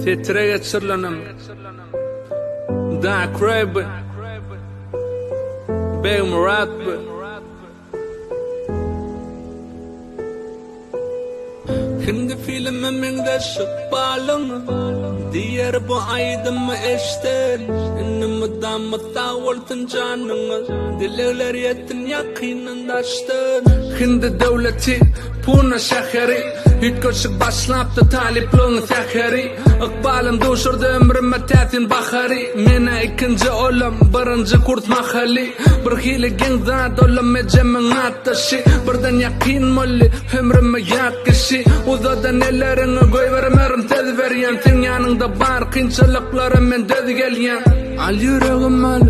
Setire geçirilenim Dark Ray bu Begmyrat bu. Hindi filme meňzeş ykbalyň Diýer bu aýdymy eşden Indi mydama sag bolsun janyňyz Dilegler ýetsin ýakyndan daşdan Hindi döwleti Puna şäheri Üýtgeşik başlapdy talyplygyň säheri Ykbalym duşurdy ömrüme täsin bahary Men-ä ikinji olam, birinji kurs mahaly Bir hili geň zat olam ejemiň atdaşy Birden ýakyn boldy ömrüme ýat kişi Uzadan elleriňi goýbermerin söz berýän Seň ýanyňda bar kynçylyklara men döz gelýän Al ýüregim al,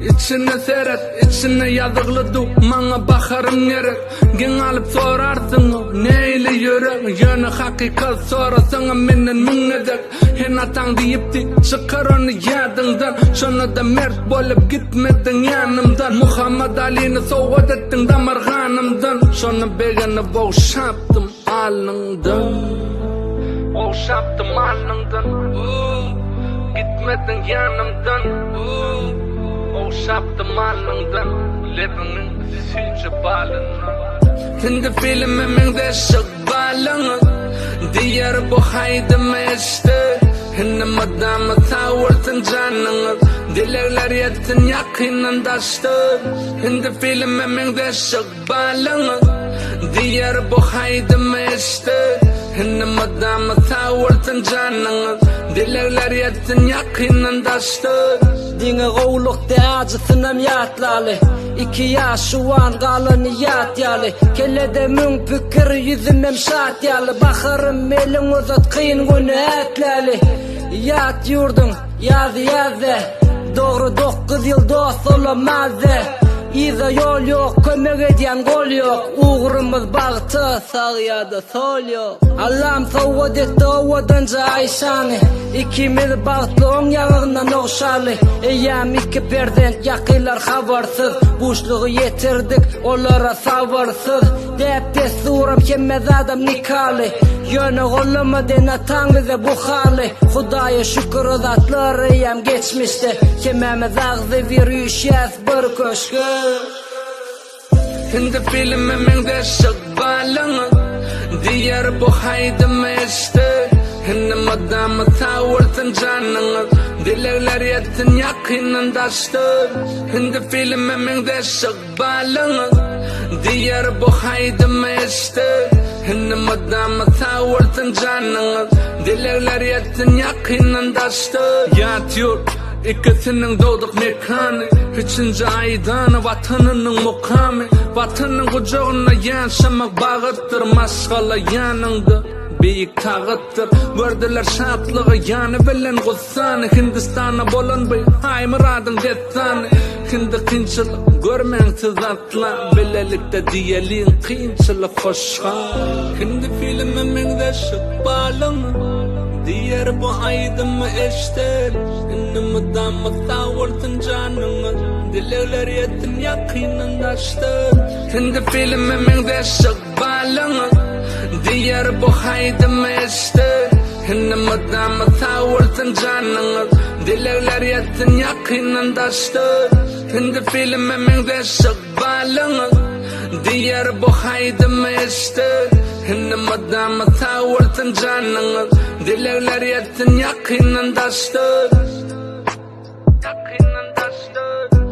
içine seret, içinde ýazygly du, maňa baharym gerek Geň galyp sorarsyň, neýli ýürek, Ýöne hakykat sorasaňam menden müň gezek. Ene ataň diýipdi, çykar ony ýadyňdan, Şonda-da mert bolup gitmediň ýanymdan. Muhammad Alyny sowgat etdiň damar ganymdan, Şonda begenip ogşapdym alnyňdan. Ogşapdym alnyňdan, Gitmediň ýanymdan, Ogşapdym alnyňdan, Lebiňiň süýji balyndan. Hindi filme meňzeş ykbalyň, Diýer bu aýdymy eşdip. Indi mydama sag bolsun janyňyz, Dilegler ýetsin ýakyndan daşdan. Hindi filme meňzeş ykbalyň, Diýer bu aýdymy eşdip. Indi mydama sag bolsun janyňyz, Dilegler ýetsin ýakyndan daşdan. Diňe gowluk dä ajysynam ýatlaly. Iki ýaş şuwan galany ýat ýaly. Kellede müň pikir ýüzümem şat ýaly. Baharym eliň uzat kyn güni ätläli. Ýat ýurduň ýazy ýazde. Dogry dokgyz ýyl dost olamazde. Yza ýol ýok kömek edýän gol ýok. Ugrumyz bagta sag ýa-da sol ýok. Allam sowgat etdi owadanja Aýşany. Ikimiz bagtly oň ýaňagyndan ogşaly. Eýýäm iki perzent ýakynlar habarsyz. Buşlugy ýetirdik olara sabyrsyz. Däp-dessuram hemme zadam nikaly. Ýöne gollamady ene-ataň bize bu haly. Hudaýa şükür o zatlar eýýäm geçmişde. Hemmämiz agzybir üýşýäs bir köşge. Hindi filme meňzeş ykbalyň Diýer bu aýdymy eşdip Indi mydama sag bolsun janyňyz Dilegler ýetsin ýakyndan daşdan Hindi filme meňzeş ykbalyň Diýer bu aýdymy eşdip Indi mydama sag bolsun janyňyz Dilegler ýetsin ýakyndan daşdan Ýat ýurt Ikisiniň dogduk mekany, Üçünji aýdany Watanynyň mukamy. Watanyň gujagynda ýaşamak bagtdyr, Maşgala ýanyňda beýik tagtdyr. Gördüler şatlygy ýany bilen gussany, Hindistanda bolan bu Aýmyradyň dessany. Hindi kynçylyk görmäň siz asla, Bilelikde diýeliň kynçylyk hoşgal. Hindi filme meňzeş ykbalyň, Diýer bu aýdymy eşden. Indi mydama sag bolsun janyňyz, Dilegler ýetsin ýakyndan daşdan. Hindi filme meňzeş ykbalyň, Diýer bu aýdymy eşden. Indi mydama sag bolsun janyňyz, Dilegler ýetsin ýakyndan daşdan. Hindi filme meňzeş ykbalyň, Diýer bu aýdymy eşden. Indi mydama sag bolsun janyňyz, Dilegler ýetsin ýakyndan daşdan. Ýakyndan daşdan.